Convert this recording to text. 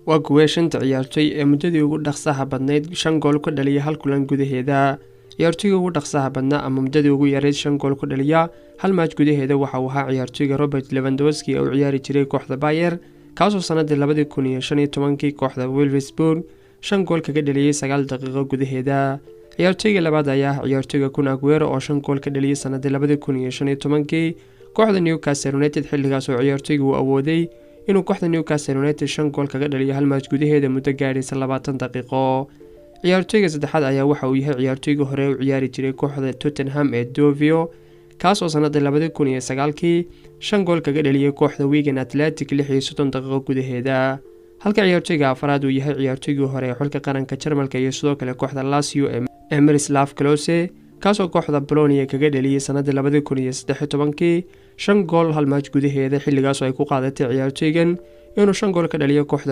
Waa kuwee shanta ciyaartoy ee muddadii ugu dhaqsaha badnayd shan gool ka dhaliya hal kulan gudaheeda? Ciyaartoyga ugu dhaqsaha badnaa ama muddadii ugu yareyd shan gool ku dhaliya hal match gudaheeda waxa uu ahaa ciyaartoyga Robert Lewandowski ee u ciyaari jiray kooxda Bayer, kaasoo sanadii 2015-kii kooxda Wolfsburg shan gool kaga dhaliyey 9 daqiiqo gudaheeda. Ciyaartoyga labaad ayaa ah ciyaartoyga Kun Aguero oo shan gool ka dhaliyey sanadii 2015-kii kooxda Newcastle United, xilligaas oo ciyaartoyga uu awooday inuu kooxda Newcastle United shan gool kaga dhaliyo hal match gudaheeda muddo gaadhaysa 20 daqiiqo. Ciyaartoyga saddexaad ayaa waxa uu yahay ciyaartoygii hore u ciyaari jiray kooxda Tottenham ee Dovio, kaas oo sanadii 2009-kii shan gool kaga dhaliyey kooxda Wigan Athletic 36 daqiiqo gudaheeda, halka ciyaartoyga afraad uu yahay ciyaartoygii hore ee xulka qaranka Jarmalka iyo sidoo kale kooxda Lazio ee Miroslav Klose, kaasoo kooxda Bolonia kaga dhaliyey sanadii 2013-kii shan gool hal match gudaheeda, xilligaasoo ay ku qaadatay ciyaartoygan inuu shan gool ka dhaliyo kooxda.